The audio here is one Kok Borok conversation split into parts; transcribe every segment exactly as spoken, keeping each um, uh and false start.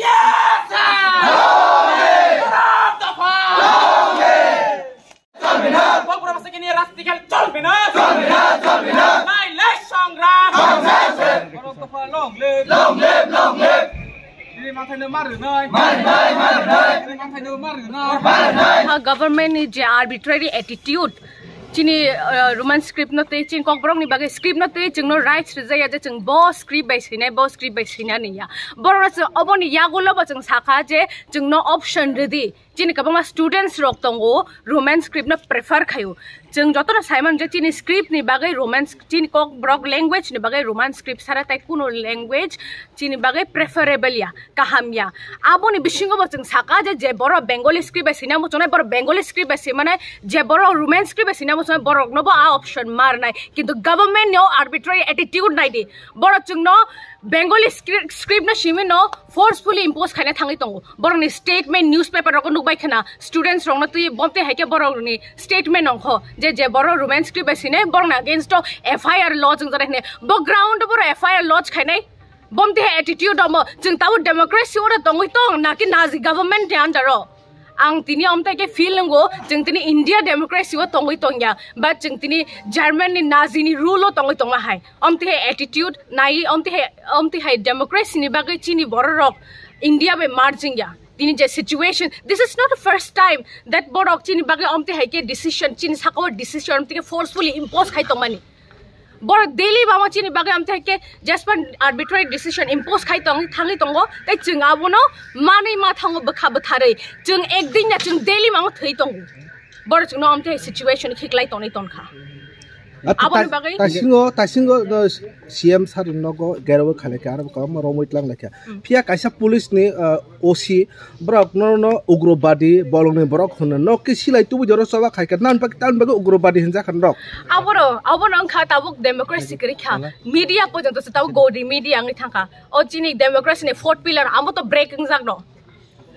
Yes, sir! Long live! Long live! Long live! চলবে না! বগুড়া ভাষাকে নিয়ে রাজনীতি খেল চলবে না! চলবে না, চলবে না! নাইলে সংগ্রাম! সংগ্রাম শেষ! বড় দফা long live! Long live, long live! Chini manthaino ma rwnai! Ma rwnai, ma rwnai! Chini manthaino ma rwnai! Ma rwnai! Ha government ni je arbitrary attitude, chini, uh, Roman script no tei chini kokborok ni bagwi script no tei chwngno rights rijaya je chwng bo script bai swinai, bo script bai swina niya. Borok no chwng oboni yagulo bo chwng sakha je chwngno option rwdi. Chini kwbangma students rok tongo, Roman script no prefer khaio. Chwng jotono saimano je chini script ni bagwi Roman, chini kokborok language ni bagwi Roman script sara tai kuno language chini bagwi preferable ya, kaham ya. Aboni bisingo bo chwng saka je, je borok Bengali script bai swina muchungnai, borok Bengali script bai swimani, je borok Roman script bai swina muchungnai, borokno bo a option ma rwnai. Kintu government ni o arbitrary attitude naidi. Borok chwngno Bengali script, script no simi no forcefully impose khaina thangwi tongo. Borokni statement newspaper rogo nukbai khna students rokno twi bomte haikhe borokni statement ongkho je, je borok Roman script bai sinai borokni against o F I R lodge wngjaknai hwnwi. Bo ground o borok F I R lodge khainai bomte hai attitude omo. Chwng tabuk democracy oro tongwi tong naki Nazi government ni under o? Ang tini omtai khe feel nungo, chwng tini India democracy o tongwi tongya, but chwng tini German ni Nazi ni rule o tongwi tongma hai. Omtai hai attitude nai, omtai hai, omtai hai democracy ni bagwi chini bororok India bai marjing ya. Tini je situation, this is not the first time that borok chini bagwi omtai hai khe decision, chini sakao decision omtai khe forcefully impose khai tongmani. Borok daily bama chini bagwi amthe ke jespan arbitrary decision impose khai tong, thangwi tongo, tei chwng abono manwi ma thango bwkha bwtharwi. Chwng ekdin ya chwng daily mamo thwi tongo. Borok chwngno amthe situation khiklai tonwi tonkha. Aboni bagwi taisingo, taisingo, no, C M sir nogo gerawi khalai kha, aro kwbangma romwi tlang lai kha. Hmm. Phiya kaisa police ni, uh, O C, borok no, no ugrobadi, bolongni borok hwnwi no khe silai tubui jora choba khai kha, nan bak-, tan bagwi ugrobadi hinjak kha norok. Aboro, abono wngkha tabuk democracy kwrwi kha. Media porjonto se tabuk gori media wngwi thangkha. O chini democracy ni fourth pillar, amo to break wngjak no.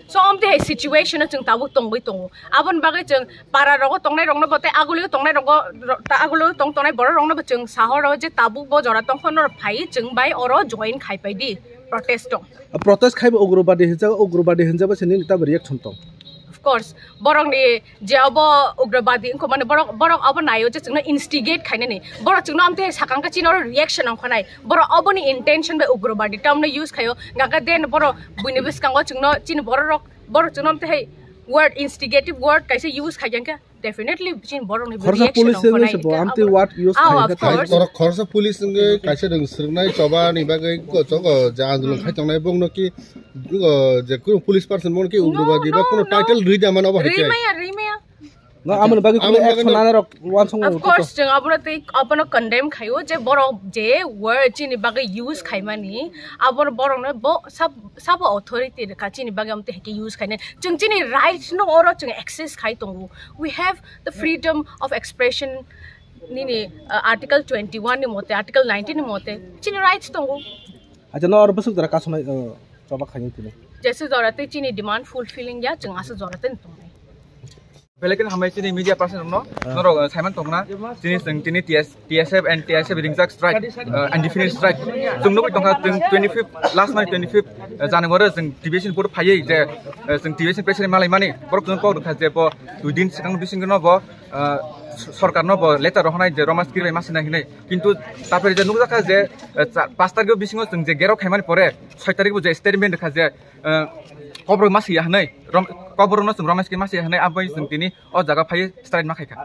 So, amtwi hai situation o chwng tabuk tongwi tongo. Aboni bagwi chwng para rogo tongnai rokno bo tei agulio tongnai rogo, ro-, ta agulio tong tongnai borok rokno bo chwng sahoro je tabuk bo jora tongkha norok phai chwng bai oro join khai pai di protest o. Protest khai bo ugrobadi hinjak, ugrobadi hinjak bo se nini tamo reaction tong? Of course, borok ni je obo ugrobadi wngkha mane borok, borok obo naio je chwngno instigate khainani. Borok chwngno amtwi hai sakang kha chini oro reaction ongkha nai. Borok oboni intention bai ugrobadi term no use khaio. Ganga den borok buini bwskango chwngno chini borok rok, borok chwngno amtwi hai word, instigative word kaisa use khai kha. Definitely, chini borok ni khoroksa reaction police wngwi se bo amtwi word use khai kha. Of course. Khorok-, khoroksa police wngwi kaisa rwng swrwngnai choba ni bagwi ko-, chongo je andolon khai tongnai bongno ki, o, je kunu police person bongno ki ugrobadi ba kunu title rwi da mano bo hai khe. Rimaya, rimaya. No, amoni bagwi kunu action nana rok wansong. Of course, chwng abono tei abono condemn khaio je borok je word chini bagwi use khaimani, abor borokno bo sab-, sabo authority rwkha chini bagwi amtwi hai khe use khainai. Chwng chini rights no oro chwng access khai tongo. We have the freedom of expression nini, uh, article twenty-one ni mote, article nineteen ni mote chini rights tongo. Acha no oro bwswk dara kasonai, uh, choba khainai tini. Jesa jora tei chini demand fulfilling ya chwng asa jora tei tongnai. Belai kheno hambai chini media person rokno, norok, uh, saiman tongna, chini chwng tini T S, T S F and T S F ringjak strike, uh, undefined strike. Chwng nugwi tongkha chwng twenty-fifth, last month twenty-fifth, uh, January chwng T V C ni board phaiwi je, uh, chwng T V C ni president malai mani, borok chwng kok rwkha je bo dui din swkang bisingo no bo, uh, sorkar no bo letter rohornai je Roman script bai ma swina hinwi. Kintu tapre je nukjakha je, uh, cha-, pash tarikh bisingo chwng je gerok khaimani pore, soi tarikh bo je statement rwkha je, uh, kokborok ma swiya hinwi, Rom-, kokborok no chwng Roman script ma swiya hinwi, aboni chwng tini o jaga phaiwi strike ma khaikha.